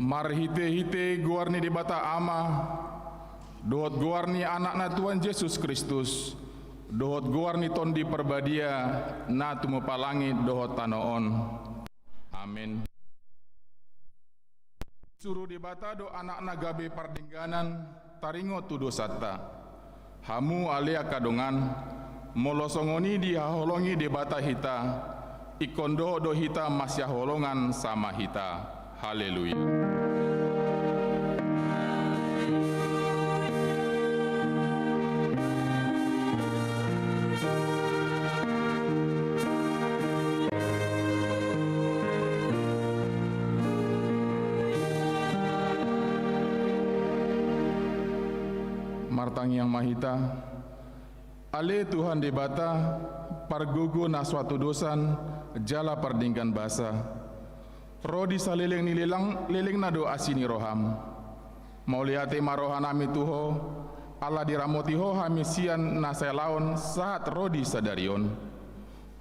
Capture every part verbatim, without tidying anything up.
Marhite-hite goar ni Debata Ama, dohot goar ni Anakna Tuhan Jesus Kristus, dohot goar ni Tondi Parbadia, na tumompa langit dohot tano on. Amen. Suru Debata do Anakna gabe pardengganan, taringot tu dosanta. Hamu ale angka dongan, molo songon i dihaholongi Debata hita, ingkon dohot do hita masihaholongan sama hita. Haleluya. Martangiang ma hita. Ale Tuhan Debata, pargogo na so hatudosan, jala pardenggan basa. Ro di saleleng ni lelang, lelengna do asi ni roham. Mauliate ma rohanami tu Ho, ala diramoti Ho hami sian na sai laon sahat ro di sadari on.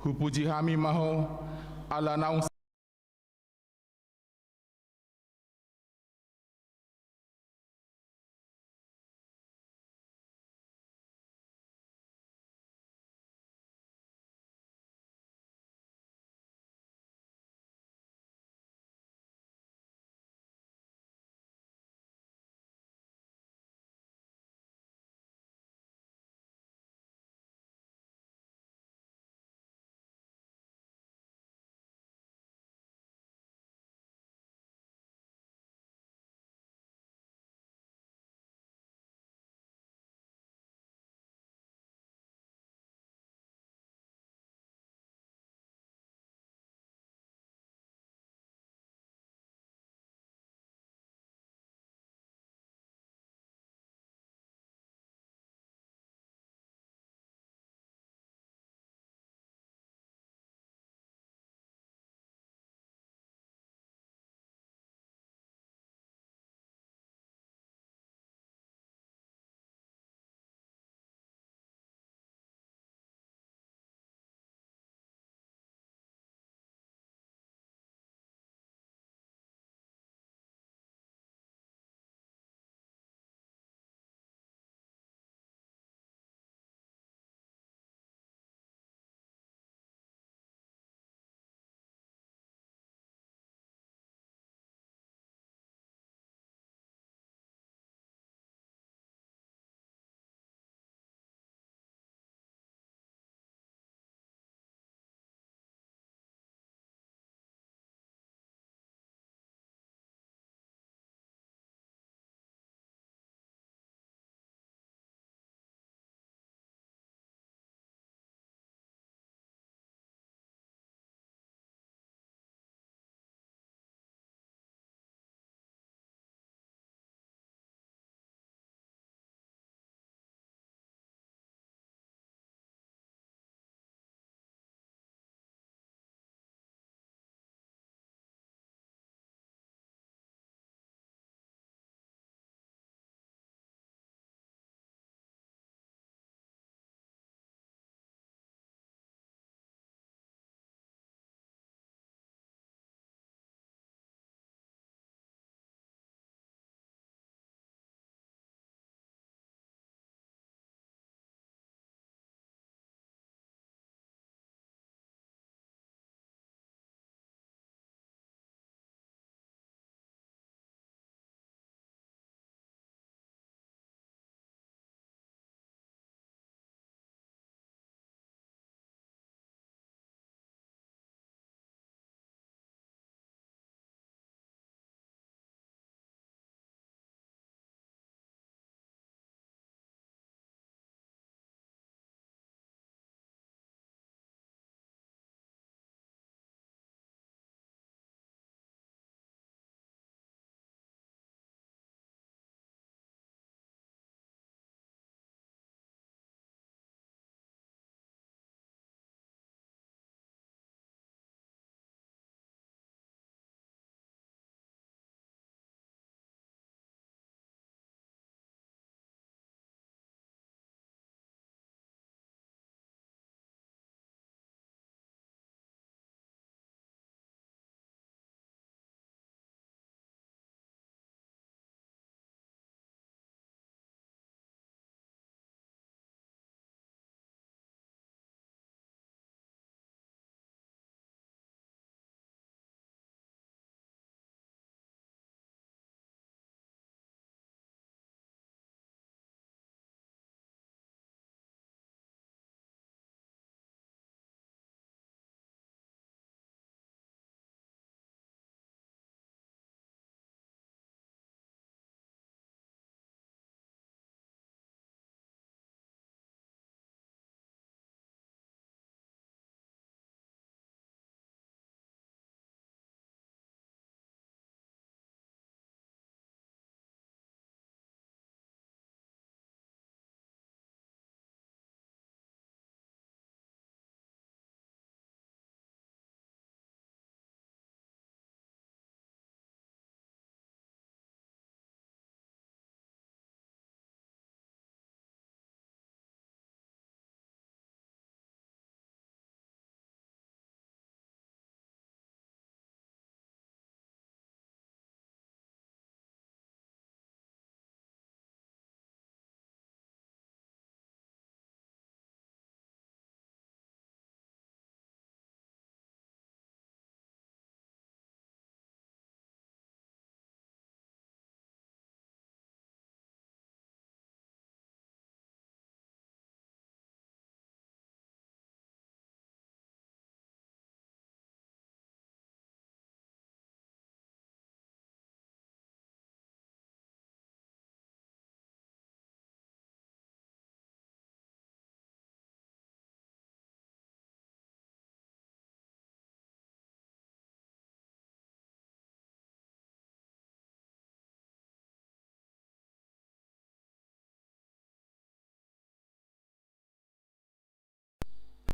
Hupuji hami ma Ho, ala naung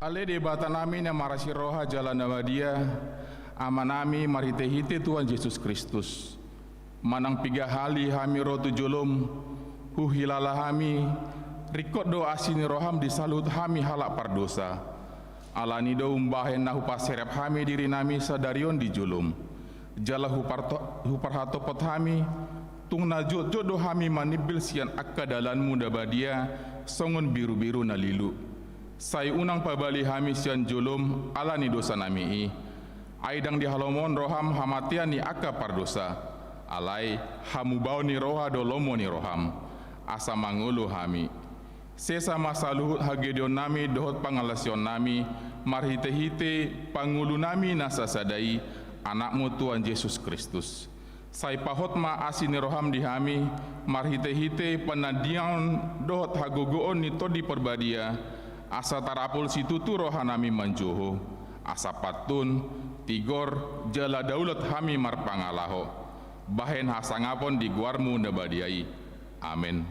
Ale Debata nami na marasi roha jala na badia, Ama nami marhite-hite Tuhan Jesus Kristus. Manang piga hali hami ro tu jolom, huhilala hami, ringkot do asi ni roham di saluhut hami halak pardosa. Alani do umbahen na hupaserep hami diri nami sadari on di jolom. Jala huparto-, huparhatopot hami, tung na jotjot do hami manimbil sian angka dalanmu na badia, songon birubiru na lilu. Sai unang pabali hami sian jolom ala ni dosa nami i. Ai ndang dihalomohon roham hamatean ni angka pardosa. Alai hamubaon ni roha do lomo ni roham. Asa mangolu hami. Sesa ma saluhut hagedon nami dohot pangalasion nami, marhite-hite pangolu nami na sasada i, Anakmu Tuhan Jesus Kristus. Sai pahot ma asi ni roham di hami, marhite-hite panandiangon dohot hagogoon ni Tondi Parbadia, asa tarapul situtu roha nami manjou Ho, asa pantun, tigor, jala daulat hami marpangalaho. Bahen hasangapon di goarmu na badia i. Amen.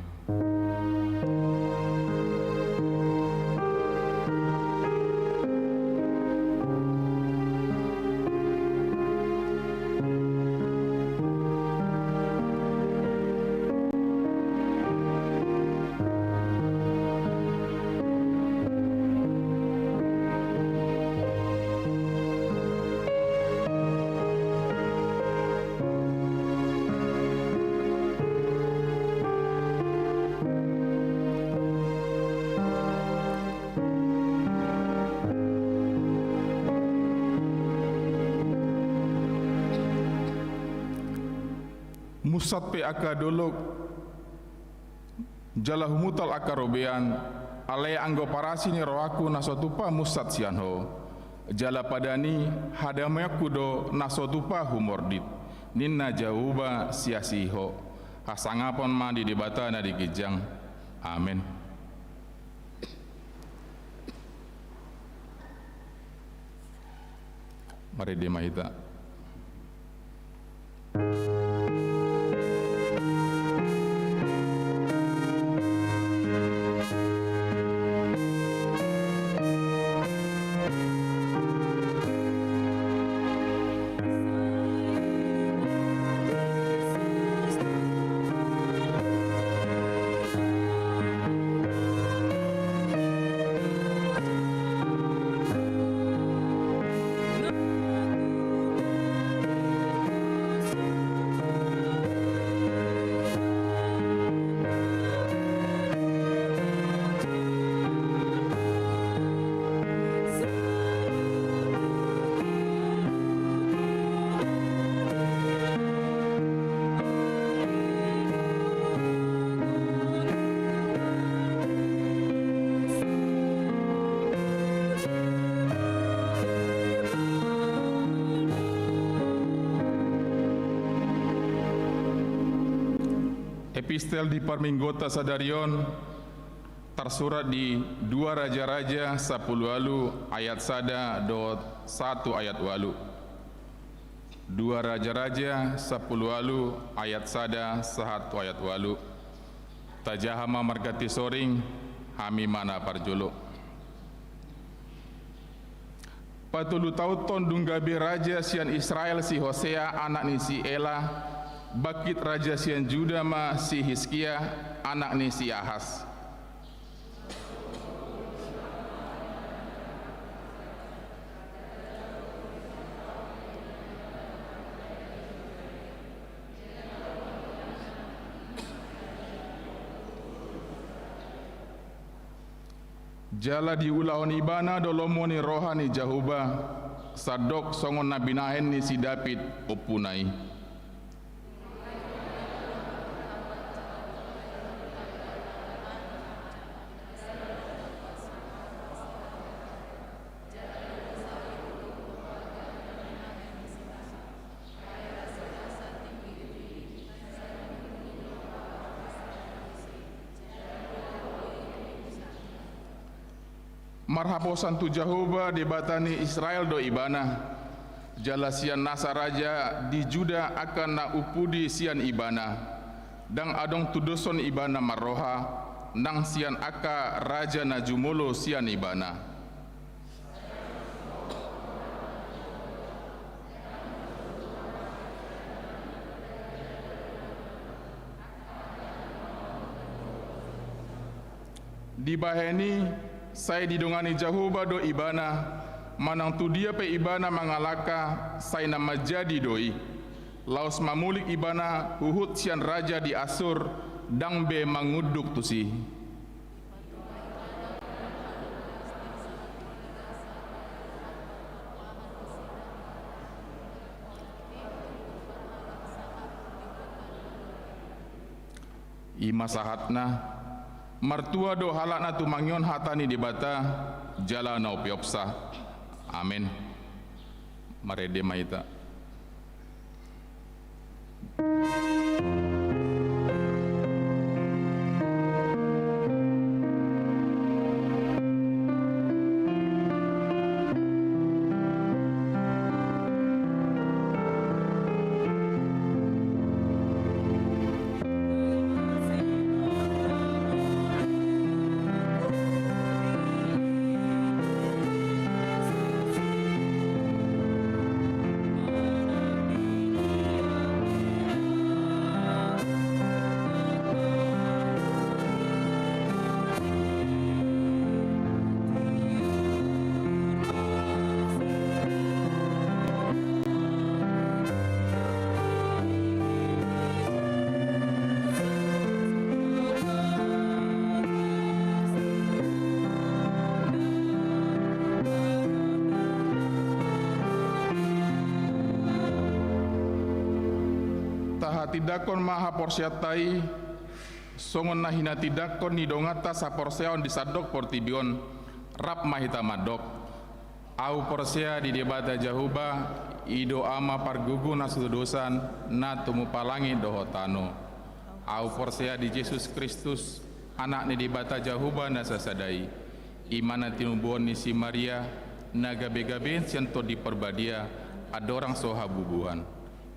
Munsat pe angka dolok, jala humutal angka robean, alai anggo parasi ni rohangku na so tupa munsat sian Ho, jala padan ni hadameonku do na so tupa humordit, ninna Jahowa siasi Ho. Hasangapon ma di Debata na di ginjang. Amen. Marende ma hita. Epistel di parmingguonta sadari on tarsurat di Dua Raja-raja sampulu ualu ayat sada dohot sahat tu ayat ualu. Dua Raja-raja sampulu ualu ayat sada sahat tu ayat ualu. Tajaha ma marganti soring, hami ma na parjolo. Patolu taon tondung gabe raja sian Israel si Hosea anak ni si Ela, bangkit raja sian Juda ma si Hiskia anak ni si Ahas. Jala diulahon ibana do lomo ni roha ni Jahowa, sandok songon na binahen ni si David ompuna i. Marhaposan tu Jahowa Debata ni Israel do ibana, jala sian nasa raja di Juda angka na umpudi sian ibana, ndang adong tudoshon ibana marroha, nang sian angka raja na jumolo sian ibana. Dibahen i, sai didongani Jahowa do ibana, manang tu dia pe ibana mangalangka, sai na manjadi do i. Laos mamulik ibana huhut sian raja di Assur, ndang be mangunduk tusi. I ma sahatna, martua do halak na tumangihon hata ni Debata, jala na umpeopsa. Amen. Marende ma hita. Tahatindangkon ma haporseaonta i, songon na hinatindangkon ni donganta saporseaon di sandok portibi on, rap ma hita mandok. Ahu porsea di Debata Jahowa, i do Ama pargogo na so tudosan, na tumompa langit dohot tano. Ahu porsea di Jesus Kristus, Anak ni Debata Jahowa na sasada i, i ma na tinubuhon ni si Maria, na gabe-gabe sian Tondi Parbadia, andorang so habubuhan.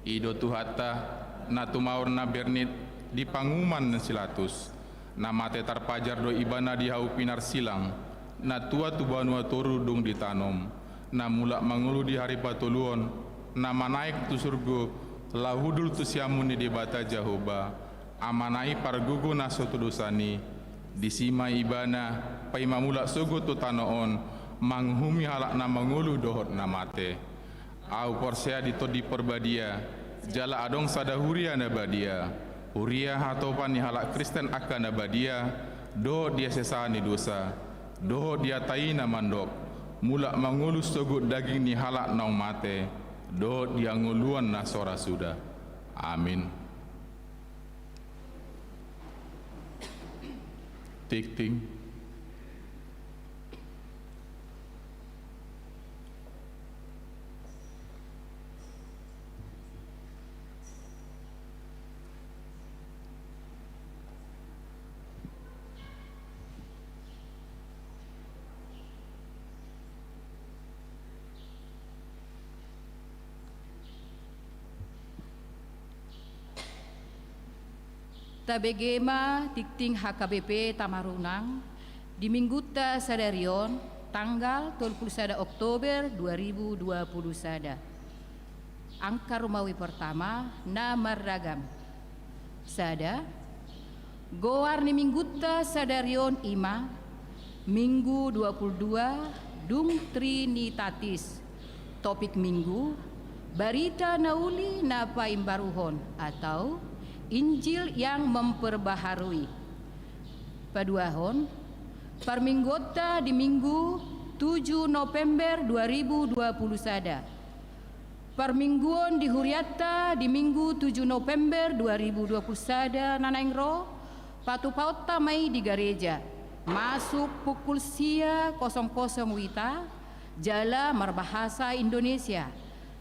I do Tuhanta, na tumaon na bernit di panguhuman ni si Latus. Na mate tarpajar do ibana di hau pinarsilang, na tua tu banua toru dung ditanom, na mulak mangolu di hari patoluhon, na manaek tu surgo, laho hundul tu siamun ni Debata Jahowa, Amana i pargogo na so tudosan i, disi ma ibana, paima mulak sogot tu tano on, manguhumi halak na mangolu dohot na mate. Ahu porsea di Tondi Parbadia, jala adong sada huria na badia, huria hatopan ni halak Kristen angka na badia, dohot di hasesaan ni dosa, dohot di hata i na mandok, mulak mangolu sogot daging ni halak naung mate, dohot di hangoluan na so ra suda. Amin. Tingting. Tabege ma tingting H K B P Tamarunang di Minggunta sadari on, tanggal tolu pulu sada Oktober dua ribu dua pulu sada. Angka Romawi pertama na marragam. Sada, goar ni Minggunta sadari on i ma Minggu dua pulu dua dung Trinitatis. Topik Minggu, barita na uli na paimbaruhon atau Injil yang memperbaharui. Paduahon, parmingguonta di Minggu tujuh November dua ribu dua pulu sada. Parmingguon di hurianta di Minggu tujuh November dua ribu dua pulu sada na naeng ro, patupaonta ma i di gareja, masuk pukul sia kosong kosong wita, jala marbahasa Indonesia.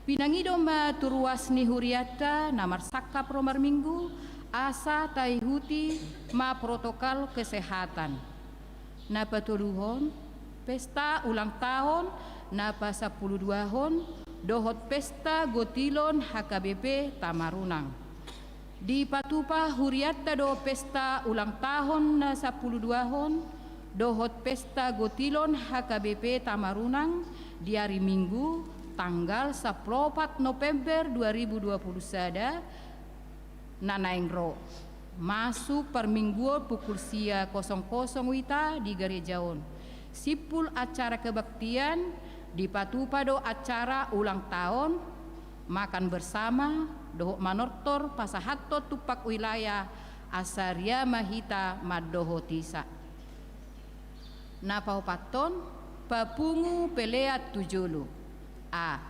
Pinangido ma tu ruas ni hurianta na marsangkap ro marminggu, asa taihuti ma protokol kesehatan. Na patoluhon, pesta ulang tahun na pasampuluduahon dohot pesta gotilon H K B P Tamarunang. Dipatupa hurianta do pesta ulang tahun na sampuluduahon dohot pesta gotilon H K B P Tamarunang di ari Minggu tanggal sampulu opat November dua ribu dua pulu sada na naeng ro. Masuk parmingguon pukul sia kosong kosong wita di gareja on. Simpul acara kebaktian, dipatupa do acara ulang taon, makan bersama, dohot manortor pasahathon tumpak wilayah, asa riama hita mandohotisa. Na paopathon, papungu pelean tu jolo. A.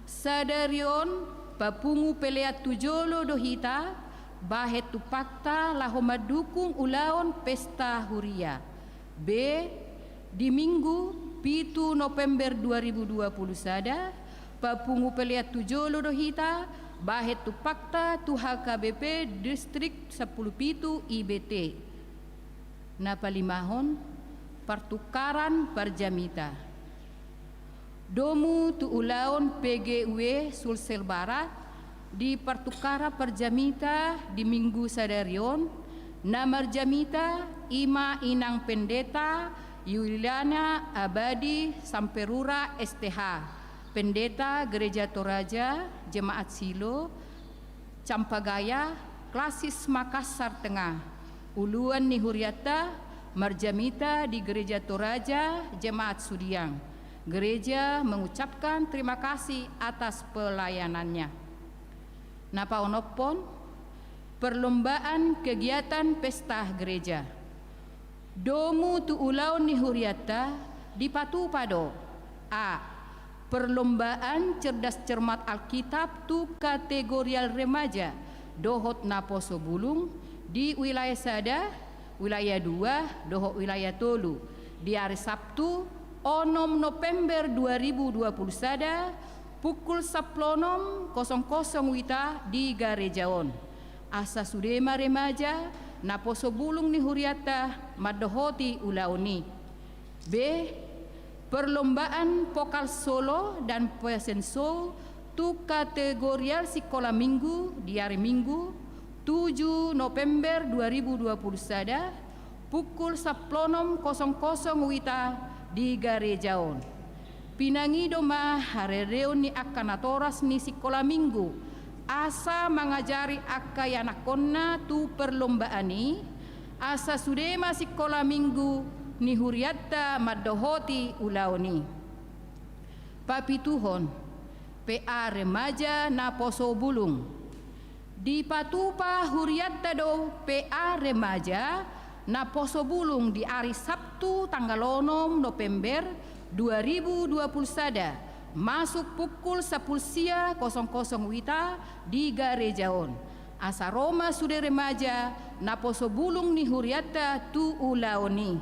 Sadari on, papungu pelean tu jolo do hita, bahen tumpakta laho mandukung ulaon pesta huria. B. Di Minggu, pitu November dua ribu dua puluh sada, papungu pelean tu jolo do hita, bahen tumpakta tu H K B P Distrik sampulu pitu I B T. Na palimahon, partukaran parjamita. Domu tu ulaon P G U E Sulsel Barat, di partukaran parjamita di Minggu sadari on, na marjamita i ma Inang Pendeta Yuliana Abadi Samperura S T H, Pendeta Gereja Toraja Jemaat Silo, Campagaya, Klasis Makassar Tengah. Uluan ni hurianta marjamita di Gereja Toraja Jemaat Sudiang. Gereja mengucapkan terima kasih atas pelayanannya. Na paonomhon, perlombaan kegiatan pesta gereja. Domu tu ulaon ni hurianta dipatupa do: A. Perlombaan cerdas cermat Alkitab tu kategorial remaja dohot naposo bulung di wilayah sada, wilayah dua, dohot wilayah tolu, di ari Sabtu, onom November dua ribu dua puluh sada, pukul sampulu onom kosong kosong wita di gareja on. Asa sude ma remaja naposo bulung ni hurianta mandohoti ulaon i. B. Perlombaan vokal solo dan fashion show tu kategorial sikola minggu di ari Minggu, tujuh November dua ribu dua puluh sada, pukul sampulu onom kosong kosong wita di gareja on. Pinangido ma harereon ni angka natoras ni sikola minggu, asa mangajari angka ianakhonna tu perlombaan i, asa sude ma sikola minggu ni hurianta mandohoti ulaon i. Papituhon, P A remaja naposo bulung. Dipatupa hurianta do P A remaja naposo bulung di ari Sabtu tanggal onom November dua ribu dua puluh sada, masuk pukul sampulu sia kosong kosong wita di gareja on. Asa ro ma sude remaja naposo bulung ni hurianta tu ulaon i.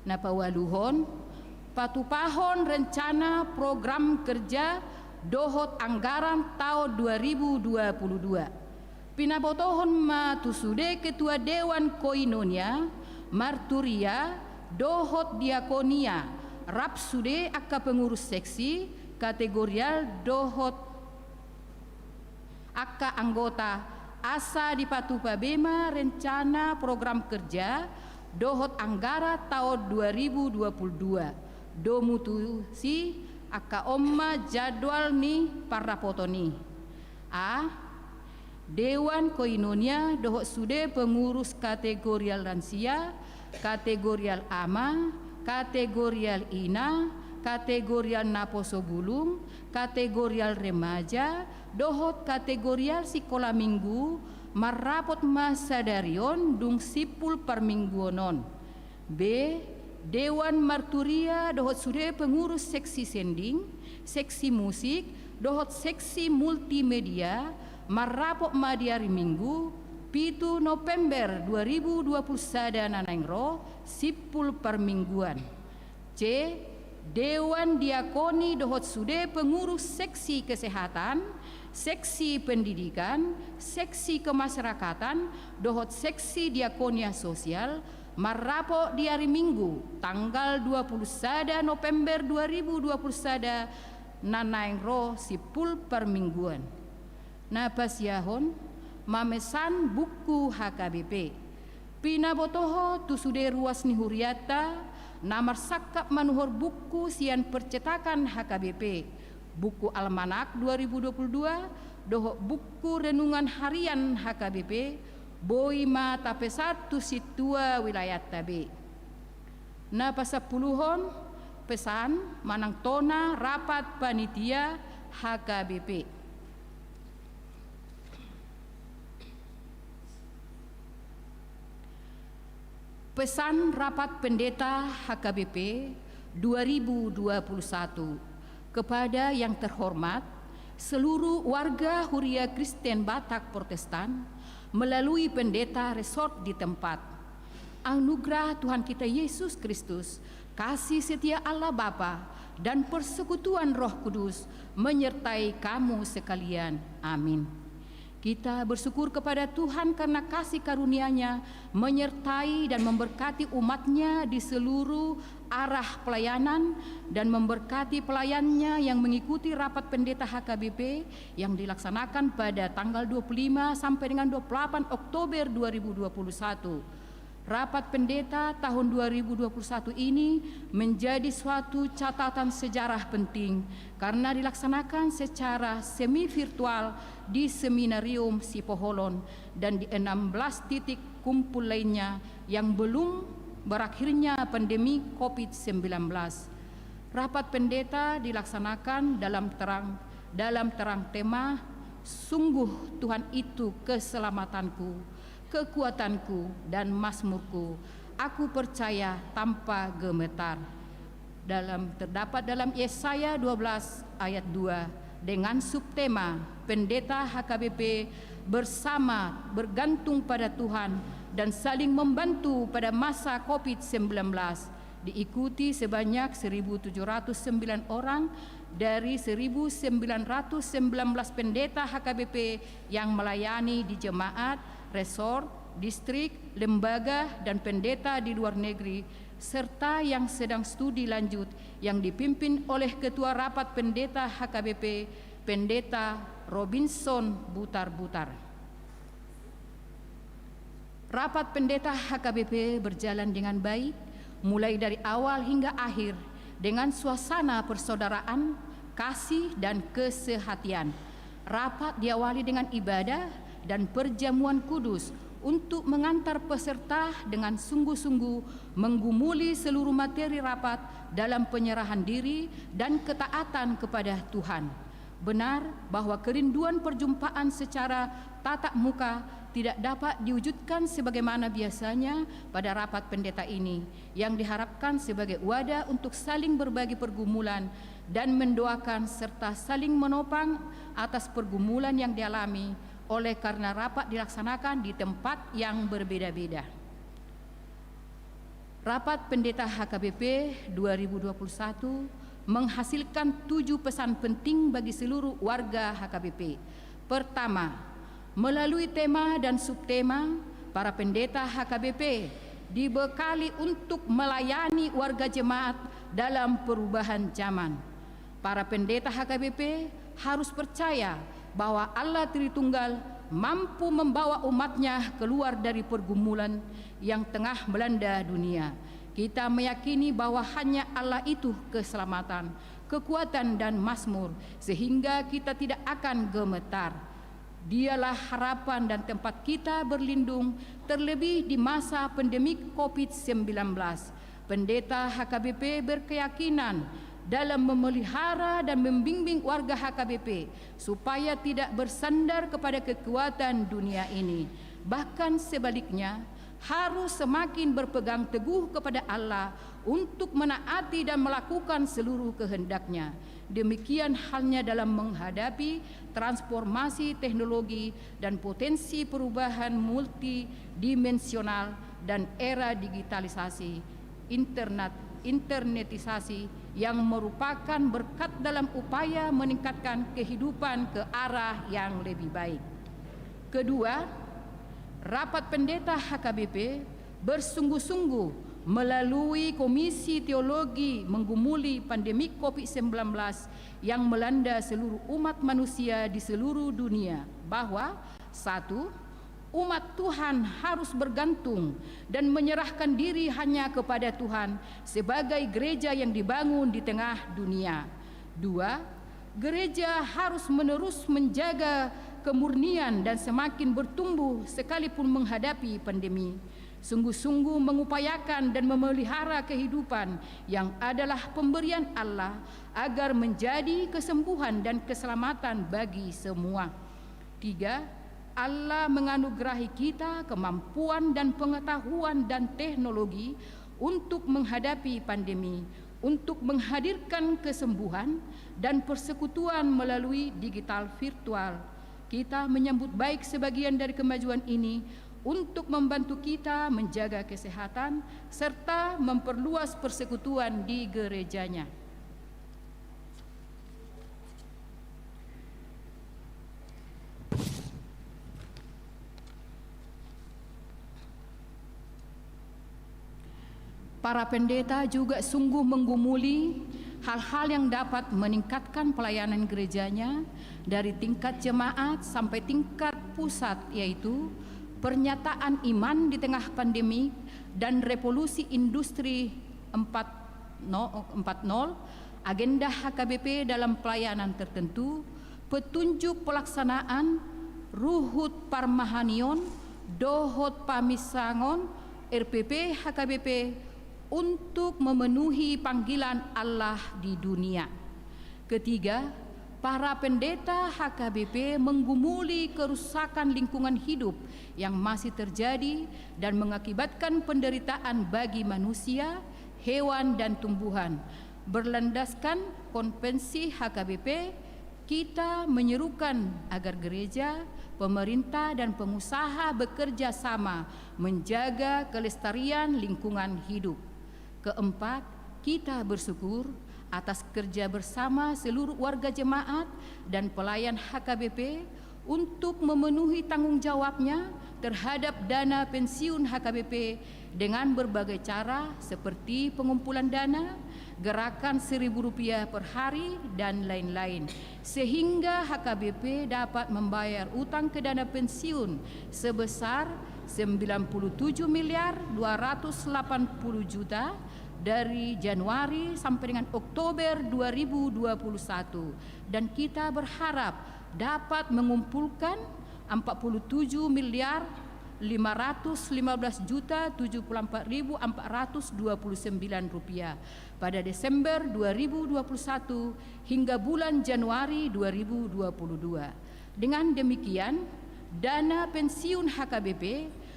Na paualuhon, patupahon rencana program kerja dohot anggaran taon dua ribu dua puluh dua. Pinabotohon ma tu sude ketua dewan koinonia, marturia, dohot diakonia, rap sude angka pengurus seksi, kategorial dohot angka anggota, asa dipatupa be ma rencana program kerja dohot anggaran taon dua ribu dua puluh dua. Domu tusi angka on ma jadwal ni parrapoton i. A. Dewan koinonia dohot sude pengurus kategorial lansia, kategorial ama, kategorial ina, kategorial naposo bulung, kategorial remaja, dohot kategorial sikola minggu, marrapot ma sadari on dung simpul parmingguon on. B. Dewan marturia dohot sude pengurus seksi sending, seksi musik, dohot seksi multimedia, marrapot ma di ari Minggu, pitu November dua ribu dua puluh sada na naeng ro, simpul parmingguan. C. Dewan diakoni dohot sude pengurus seksi kesehatan, seksi pendidikan, seksi kemasyarakatan, dohot seksi diakonia sosial, marrapot di ari Minggu, tanggal dua puluh sada November dua ribu dua puluh sada, na naeng ro simpul parmingguan. Na pasiahon, mamesan buku H K B P. Pinabotohon tu sude ruas ni hurianta, na marsangkap manuhor buku sian percetakan H K B P, buku Almanak dua ribu dua puluh dua, dohot buku Renungan Harian H K B P, Boi ma tapesan tu sintua wilayanta be. Na pasampuluhon, pesan manang tona rapat panitia H K B P. Pesan rapat pendeta H K B P dua ribu dua puluh satu. Kepada yang terhormat seluruh warga Huria Kristen Batak Protestan melalui pendeta resort di tempat. Anugerah Tuhan kita Yesus Kristus, kasih setia Allah Bapa, dan persekutuan Roh Kudus menyertai kamu sekalian. Amin. Kita bersyukur kepada Tuhan karena kasih karunia-Nya menyertai dan memberkati umat-Nya di seluruh arah pelayanan dan memberkati pelayan-Nya yang mengikuti rapat pendeta H K B P yang dilaksanakan pada tanggal dua puluh lima sampai dengan dua puluh delapan Oktober dua ribu dua puluh satu. Rapat pendeta tahun dua ribu dua puluh satu ini menjadi suatu catatan sejarah penting karena dilaksanakan secara semi virtual di Seminarium Sipoholon dan di enam belas titik kumpul lainnya yang belum berakhirnya pandemi covid sembilan belas. Rapat pendeta dilaksanakan dalam terang, dalam terang tema, "Sungguh Tuhan itu keselamatanku, kekuatanku, dan mazmurku. Aku percaya tanpa gemetar." Dalam, terdapat dalam Yesaya dua belas ayat dua, dengan subtema, "Pendeta H K B P bersama bergantung pada Tuhan dan saling membantu pada masa covid sembilan belas." Diikuti sebanyak seribu tujuh ratus sembilan orang dari seribu sembilan ratus sembilan belas pendeta H K B P yang melayani di jemaat, resort, distrik, lembaga, dan pendeta di luar negeri, serta yang sedang studi lanjut yang dipimpin oleh Ketua Rapat Pendeta H K B P, Pendeta Robinson Butarbutar. Rapat pendeta H K B P berjalan dengan baik, mulai dari awal hingga akhir, dengan suasana persaudaraan, kasih, dan kesehatian. Rapat diawali dengan ibadah dan perjamuan kudus untuk mengantar peserta dengan sungguh-sungguh menggumuli seluruh materi rapat dalam penyerahan diri dan ketaatan kepada Tuhan. Benar bahwa kerinduan perjumpaan secara tatap muka tidak dapat diwujudkan sebagaimana biasanya pada rapat pendeta ini, yang diharapkan sebagai wadah untuk saling berbagi pergumulan dan mendoakan serta saling menopang atas pergumulan yang dialami oleh karena rapat dilaksanakan di tempat yang berbeda-beda. Rapat Pendeta H K B P dua ribu dua puluh satu menghasilkan tujuh pesan penting bagi seluruh warga H K B P. Pertama, melalui tema dan subtema, para pendeta H K B P dibekali untuk melayani warga jemaat dalam perubahan zaman. Para pendeta H K B P harus percaya bahwa Allah Tritunggal mampu membawa umat-Nya keluar dari pergumulan yang tengah melanda dunia. Kita meyakini bahwa hanya Allah itu keselamatan, kekuatan, dan mazmur, sehingga kita tidak akan gemetar. Dialah harapan dan tempat kita berlindung, terlebih di masa pandemi covid sembilan belas. Pendeta H K B P berkeyakinan dalam memelihara dan membimbing warga H K B P supaya tidak bersandar kepada kekuatan dunia ini. Bahkan sebaliknya, harus semakin berpegang teguh kepada Allah untuk menaati dan melakukan seluruh kehendak-Nya. Demikian halnya dalam menghadapi transformasi teknologi dan potensi perubahan multidimensional dan era digitalisasi, internet, internetisasi yang merupakan berkat dalam upaya meningkatkan kehidupan ke arah yang lebih baik. Kedua, rapat pendeta H K B P bersungguh-sungguh melalui Komisi Teologi menggumuli pandemi covid sembilan belas yang melanda seluruh umat manusia di seluruh dunia, bahwa, satu, umat Tuhan harus bergantung dan menyerahkan diri hanya kepada Tuhan sebagai gereja yang dibangun di tengah dunia. Dua, gereja harus menerus menjaga kemurnian dan semakin bertumbuh sekalipun menghadapi pandemi. Sungguh-sungguh mengupayakan dan memelihara kehidupan yang adalah pemberian Allah agar menjadi kesembuhan dan keselamatan bagi semua. Tiga, Allah menganugerahi kita kemampuan dan pengetahuan dan teknologi untuk menghadapi pandemi, untuk menghadirkan kesembuhan dan persekutuan melalui digital virtual. Kita menyambut baik sebagian dari kemajuan ini untuk membantu kita menjaga kesehatan serta memperluas persekutuan di gerejanya. Para pendeta juga sungguh menggumuli hal-hal yang dapat meningkatkan pelayanan gerejanya dari tingkat jemaat sampai tingkat pusat, yaitu pernyataan iman di tengah pandemi dan revolusi industri empat no-, empat nol, agenda H K B P dalam pelayanan tertentu, petunjuk pelaksanaan, ruhut parmahanion, dohot paminsangon R P P H K B P untuk memenuhi panggilan Allah di dunia. Ketiga, para pendeta H K B P menggumuli kerusakan lingkungan hidup yang masih terjadi dan mengakibatkan penderitaan bagi manusia, hewan, dan tumbuhan. Berlandaskan Konvensi H K B P, kita menyerukan agar gereja, pemerintah, dan pengusaha bekerja sama menjaga kelestarian lingkungan hidup. Keempat, kita bersyukur atas kerja bersama seluruh warga jemaat dan pelayan H K B P untuk memenuhi tanggung jawabnya terhadap dana pensiun H K B P dengan berbagai cara seperti pengumpulan dana, gerakan seribu rupiah per hari, dan lain-lain, sehingga H K B P dapat membayar utang ke dana pensiun sebesar sembilan puluh tujuh miliar dua ratus delapan puluh juta dari Januari sampai dengan Oktober dua ribu dua puluh satu, dan kita berharap dapat mengumpulkan empat puluh tujuh miliar lima ratus lima belas juta tujuh puluh empat ribu empat ratus dua puluh sembilan rupiah pada Desember dua ribu dua puluh satu hingga bulan Januari dua ribu dua puluh dua. Dengan demikian, dana pensiun H K B P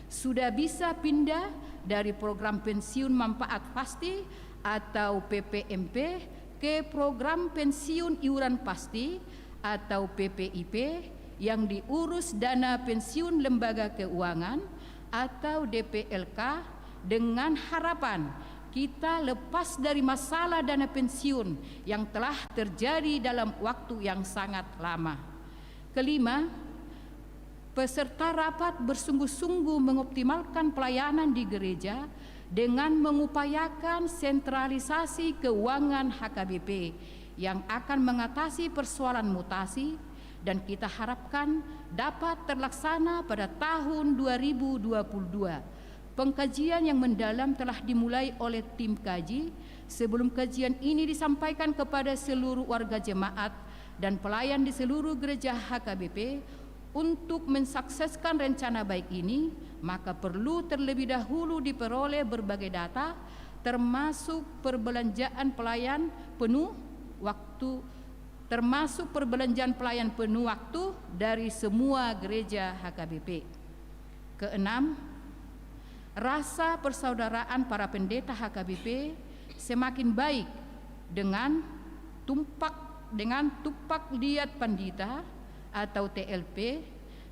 sudah bisa pindah dari program pensiun manfaat pasti atau P P M P ke program pensiun iuran pasti atau P P I P yang diurus Dana Pensiun Lembaga Keuangan atau D P L K, dengan harapan kita lepas dari masalah dana pensiun yang telah terjadi dalam waktu yang sangat lama. Kelima, peserta rapat bersungguh-sungguh mengoptimalkan pelayanan di gereja dengan mengupayakan sentralisasi keuangan H K B P yang akan mengatasi persoalan mutasi, dan kita harapkan dapat terlaksana pada tahun dua ribu dua puluh dua. Pengkajian yang mendalam telah dimulai oleh tim kaji. Sebelum kajian ini disampaikan kepada seluruh warga jemaat dan pelayan di seluruh gereja H K B P, untuk mensukseskan rencana baik ini, maka perlu terlebih dahulu diperoleh berbagai data, termasuk perbelanjaan pelayan penuh waktu, termasuk perbelanjaan pelayan penuh waktu dari semua gereja H K B P. Keenam, rasa persaudaraan para pendeta H K B P semakin baik dengan tumpak, dengan tumpak liat pandita atau T L P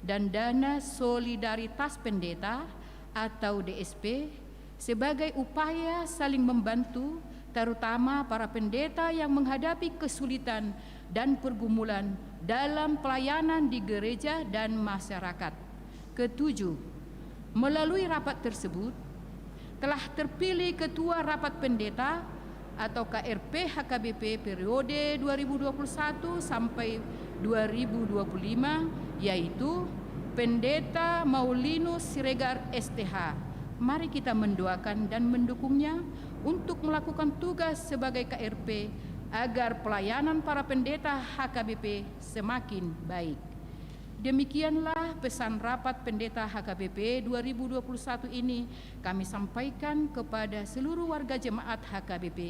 dan dana solidaritas pendeta atau D S P sebagai upaya saling membantu, terutama para pendeta yang menghadapi kesulitan dan pergumulan dalam pelayanan di gereja dan masyarakat. Ketujuh, melalui rapat tersebut, telah terpilih Ketua Rapat Pendeta atau K R P H K B P periode dua ribu dua puluh satu sampai dua ribu dua puluh lima, yaitu Pendeta Maulinus Siregar, S T H. Mari kita mendoakan dan mendukungnya untuk melakukan tugas sebagai K R P, agar pelayanan para pendeta H K B P semakin baik. Demikianlah pesan rapat pendeta H K B P dua ribu dua puluh satu ini kami sampaikan kepada seluruh warga jemaat H K B P.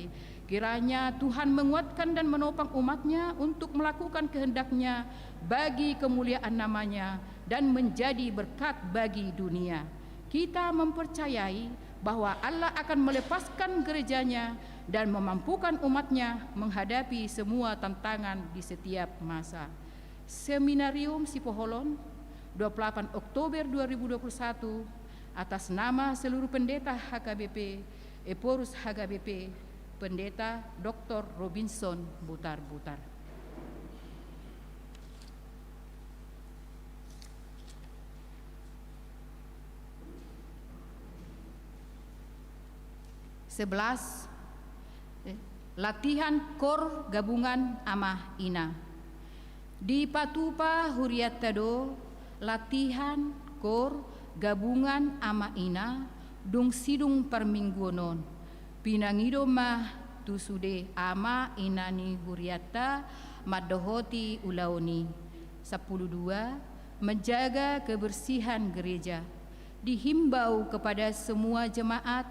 Kiranya Tuhan menguatkan dan menopang umat-Nya untuk melakukan kehendak-Nya bagi kemuliaan nama-Nya dan menjadi berkat bagi dunia. Kita mempercayai bahwa Allah akan melepaskan gereja-Nya dan memampukan umat-Nya menghadapi semua tantangan di setiap masa. Seminarium Sipoholon, dua puluh delapan Oktober dua ribu dua puluh satu, atas nama seluruh pendeta H K B P, Ephorus H K B P, Pendeta Doktor Robinson Butarbutar. Sebelas, eh, latihan kor gabungan ama ina. Dipatupa hurianta do latihan kor gabungan ama ina dung sidung parmingguon on. Pinangido ma tu sude ama ina ni hurianta mandohoti ulaon i. Sampulu dua, menjaga kebersihan gereja. Dihimbau kepada semua jemaat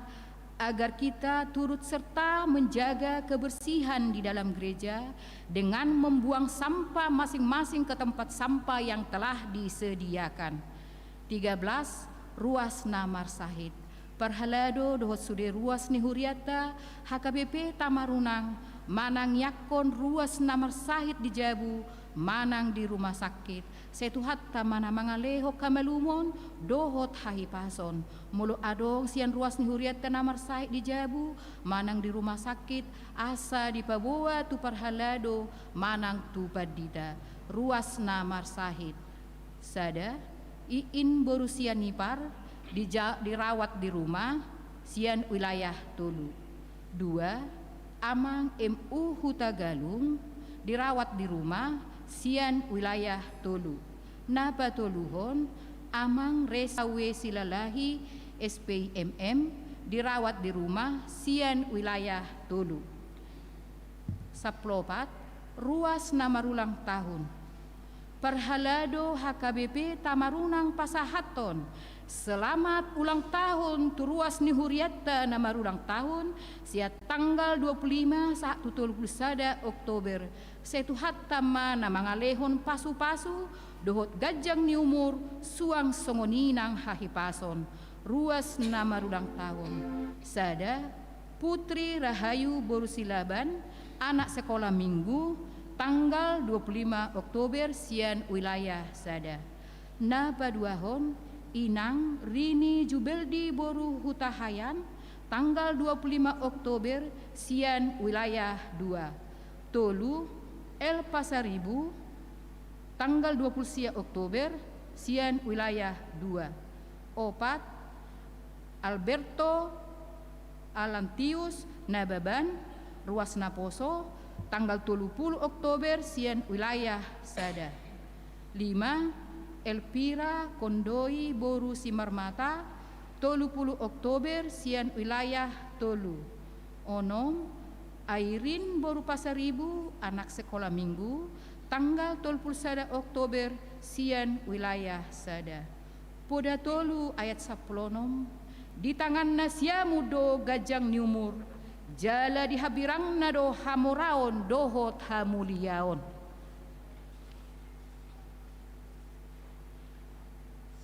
agar kita turut serta menjaga kebersihan di dalam gereja dengan membuang sampah masing-masing ke tempat sampah yang telah disediakan. Tiga belas, ruas na marsahit. Parhalado dohot sude ruas ni hurianta H K B P Tamarunang, manang iangkon ruas na marsahit di jabu manang di rumah sakit, sai Tuhanta ma na mangalehon hamalumon dohot hahipason. Molo adong sian ruas ni hurianta na marsahit di jabu manang di rumah sakit, asa dipaboa tu parhalado manang tu pandita. Ruas na marsahit. Sada, Iin boru Sianipar, dija-, dirawat di rumah, sian wilayah tolu. Dua, Amang M U Hutagalung, dirawat di rumah, sian wilayah tolu. Na patoluhon, Amang Resa W Silalahi, S P I M M, dirawat di rumah, sian wilayah tolu. Sampulu opat, ruas na marulang tahun. Parhalado H K B P Tamarunang pasahathon selamat ulang tahun tu ruas ni hurianta na marulang tahun, sian tanggal dua puluh lima sahat tu tolu puluh sada Oktober, sai Tuhanta ma na mangalehon pasu-pasu dohot ganjang ni umur, suang songon i nang hahipason. Ruas na marulang tahun. Sada, Putri Rahayu boru Silaban, anak sekolah minggu, tanggal dua puluh lima Oktober, sian wilayah sada. Na paduahon, Inang Rini Jubeldi boru Hutahaean, tanggal dua puluh lima Oktober, sian wilayah dua. Tolu, L Pasaribu, tanggal dua puluh sia Oktober, sian wilayah dua. Opat, Alberto Alantius Nababan, ruas naposo, tanggal tolu puluh Oktober, sian wilayah sada. Lima, Elvira Kondoi boru Simarmata, tolu puluh Oktober, sian wilayah tolu. Onom, Airin boru Pasaribu, anak sekolah minggu, tanggal tolu puluh sada Oktober, sian wilayah sada. Poda tolu ayat sampulu onom, di tanganna siamun do ganjang ni umur, jala di hambirangna do hamoraon dohot hamuliaon.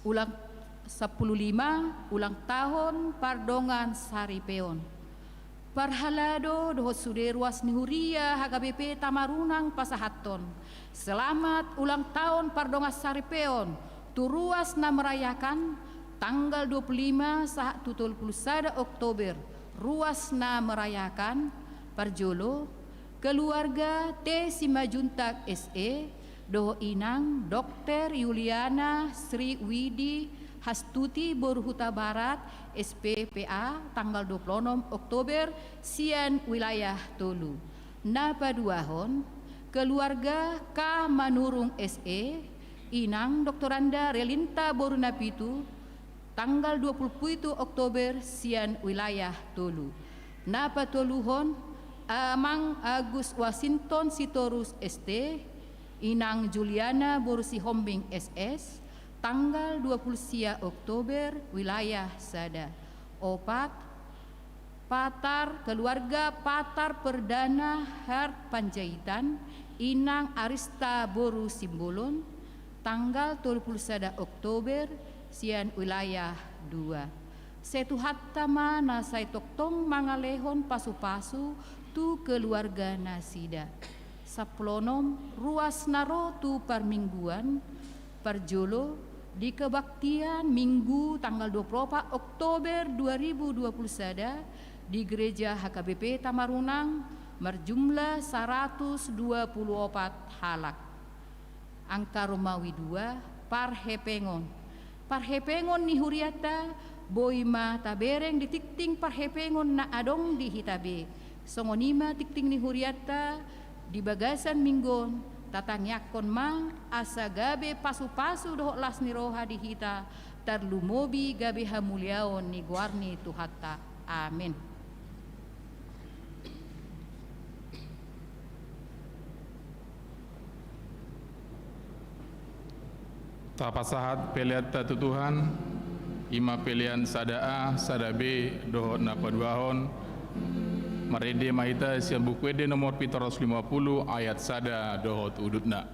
Ulang, sampulu lima, ulang tahun pardongan saripeon. Parhalado dohot sude ruas ni huria H K B P Tamarunang pasahathon selamat ulang tahun pardongan saripeon tu ruas na merayakan tanggal dua puluh lima sahat tu tolu puluh sada Oktober, ruas na merayakan, parjolo, keluarga T Simanjuntak S E, dohot inang Dokter Yuliana Sri Widi Hastuti boru Hutabarat, S P P A, tanggal dua puluh onom Oktober, sian wilayah tolu. Na paduahon, keluarga K Manurung S E, inang Doktoranda Relinta boru Napitu, tanggal dua puluh pitu Oktober, sian wilayah tolu. Na patoluhon, Amang Agus Wasinton Sitorus S T, Inang Juliana boru Sihombing S S, tanggal dua puluh sia Oktober, wilayah sada. Opat, Patar, keluarga Patar Perdana Hart Panjaitan, Inang Arista boru Simbolon, tanggal tolu puluh sada Oktober, sian wilayah dua. Sai Tuhanta ma na sai tongtong mangalehon pasupasu tu keluarga nasida. Sampulu onom, ruas na ro tu parmingguan. Parjolo, di kebaktian Minggu tanggal dua puluh opat Oktober dua ribu dua puluh sada di Gereja H K B P Tamarunang, marjumlah saratus dua puluh opat halak. Angka Romawi dua, parhepengon. Parhepengon ni hurianta boi ma tabereng di tingting parhepengon na adong di hita be. Songon i ma tingting ni hurianta di bagasan Minggu on, tatangiangkon ma asa gabe pasupasu dohot las ni roha di hita, tarlumobi gabe hamuliaon ni goar ni Tuhanta. Amen. Tapasahat peleanta tu Tuhan, i ma pelean sada A, sada B, dohot na paduahon. Marende ma hita sian Buku Ende nomor pitu ratus lima puluh, ayat sada dohot udutna.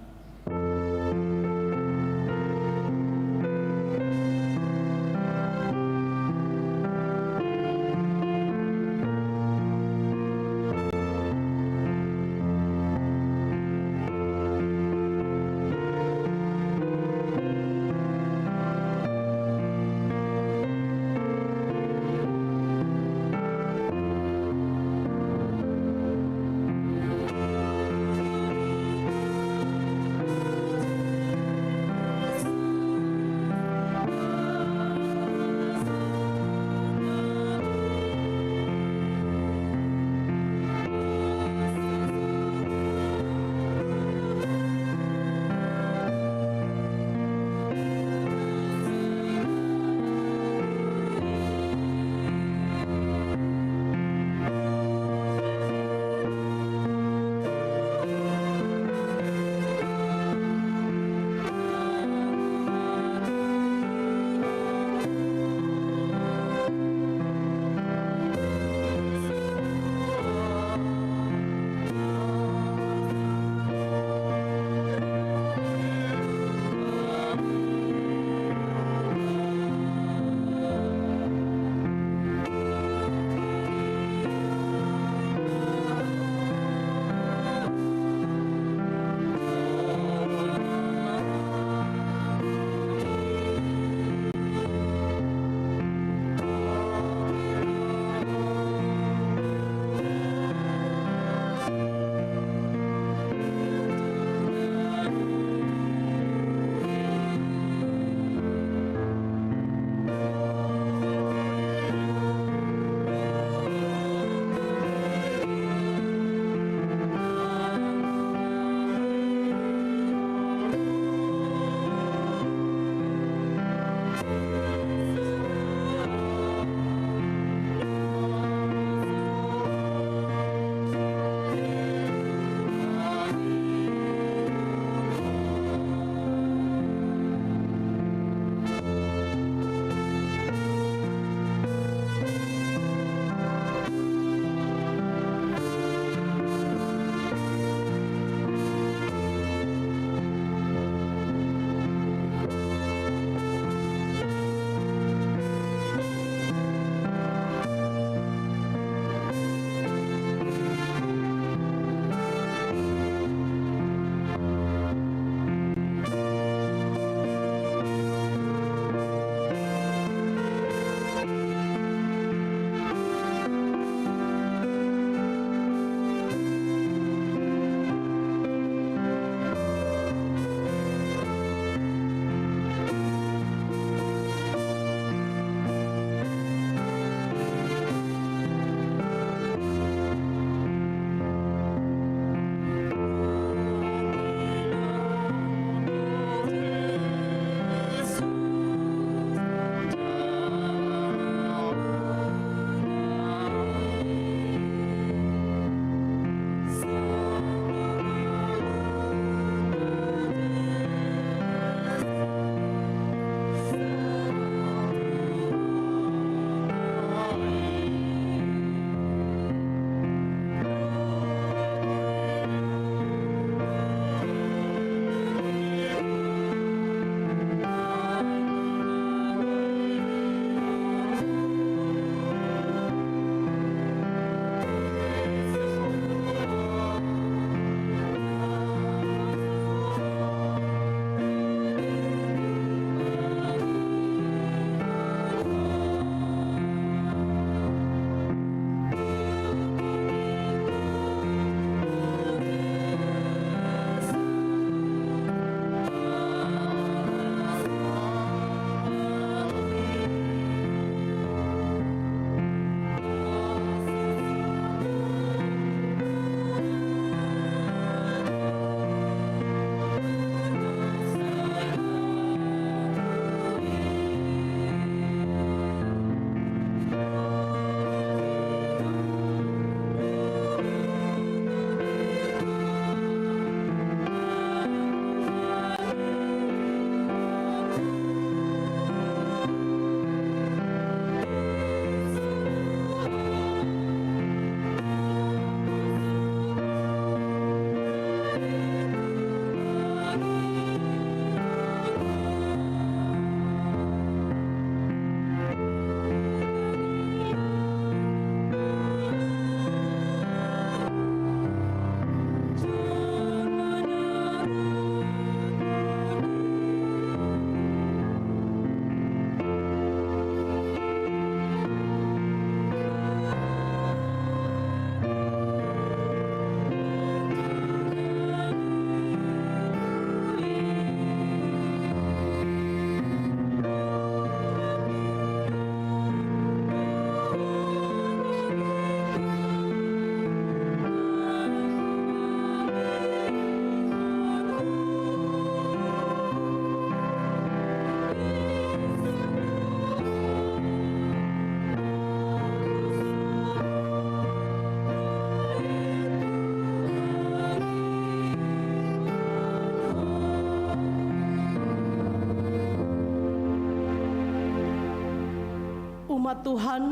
Umat Tuhan,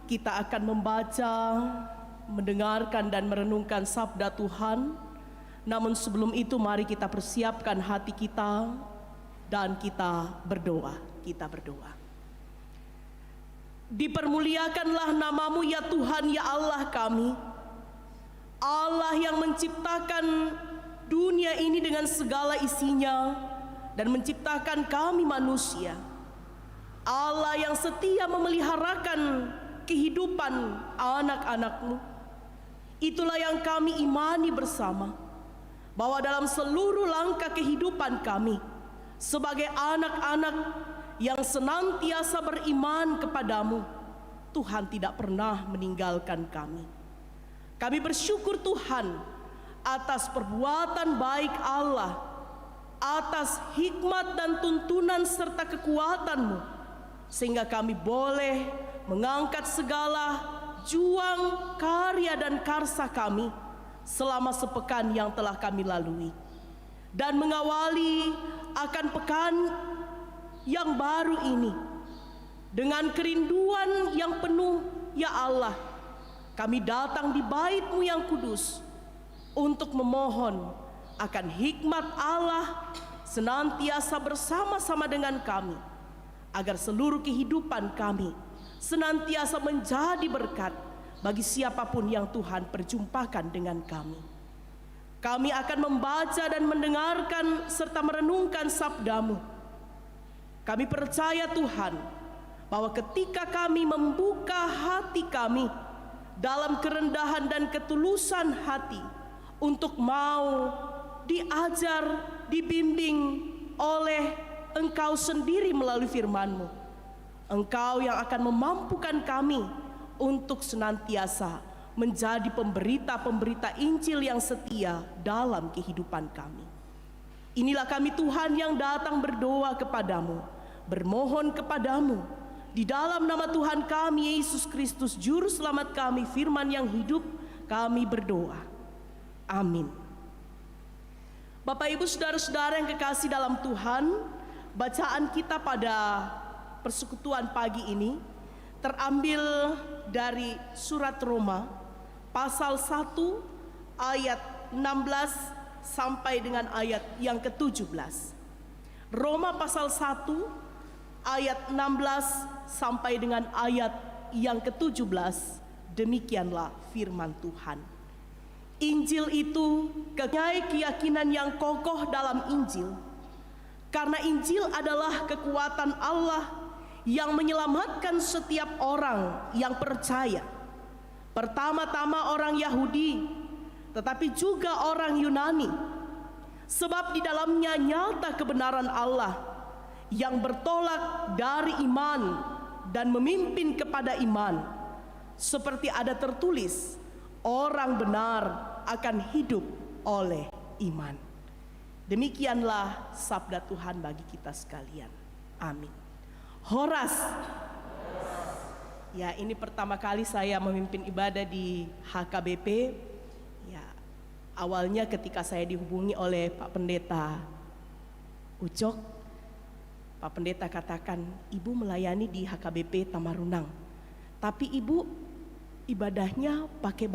kita akan membaca, mendengarkan, dan merenungkan sabda Tuhan. Namun sebelum itu, mari kita persiapkan hati kita dan kita berdoa. Kita berdoa. Dipermuliakanlah nama-Mu, ya Tuhan, ya Allah kami. Allah yang menciptakan dunia ini dengan segala isinya dan menciptakan kami manusia. Allah yang setia memeliharakan kehidupan anak-anak-Mu. Itulah yang kami imani bersama, bahwa dalam seluruh langkah kehidupan kami, sebagai anak-anak yang senantiasa beriman kepada-Mu, Tuhan tidak pernah meninggalkan kami. Kami bersyukur, Tuhan, atas perbuatan baik Allah, atas hikmat dan tuntunan serta kekuatan-Mu, sehingga kami boleh mengangkat segala juang, karya, dan karsa kami selama sepekan yang telah kami lalui, dan mengawali akan pekan yang baru ini dengan kerinduan yang penuh. Ya Allah, kami datang di Bait-Mu yang kudus untuk memohon akan hikmat Allah senantiasa bersama-sama dengan kami, agar seluruh kehidupan kami senantiasa menjadi berkat bagi siapapun yang Tuhan perjumpakan dengan kami. Kami akan membaca dan mendengarkan serta merenungkan sabda-Mu. Kami percaya, Tuhan, bahwa ketika kami membuka hati kami dalam kerendahan dan ketulusan hati untuk mau diajar, dibimbing oleh Engkau sendiri melalui firman-Mu, Engkau yang akan memampukan kami untuk senantiasa menjadi pemberita-pemberita Injil yang setia dalam kehidupan kami. Inilah kami, Tuhan, yang datang berdoa kepada-Mu, bermohon kepada-Mu. Di dalam nama Tuhan kami, Yesus Kristus, Juru Selamat kami, Firman yang hidup, kami berdoa. Amin. Bapak, Ibu, saudara-saudara yang kekasih dalam Tuhan, bacaan kita pada persekutuan pagi ini terambil dari surat Roma, pasal satu ayat enam belas sampai dengan ayat yang ketujuh belas. Roma pasal satu ayat enam belas sampai dengan ayat yang ketujuh belas. Demikianlah firman Tuhan. Injil itu kenyai keyakinan yang kokoh dalam Injil. Karena Injil adalah kekuatan Allah yang menyelamatkan setiap orang yang percaya. Pertama-tama orang Yahudi, tetapi juga orang Yunani. Sebab di dalamnya nyata kebenaran Allah yang bertolak dari iman dan memimpin kepada iman. Seperti ada tertulis, "Orang benar akan hidup oleh iman." Demikianlah sabda Tuhan bagi kita sekalian. Amin. Horas. Ya, ini pertama kali saya memimpin ibadah di H K B P. Ya, awalnya ketika saya dihubungi oleh Pak Pendeta Ucok, Pak Pendeta katakan, "Ibu melayani di H K B P Tamarunang, tapi Ibu ibadahnya pakai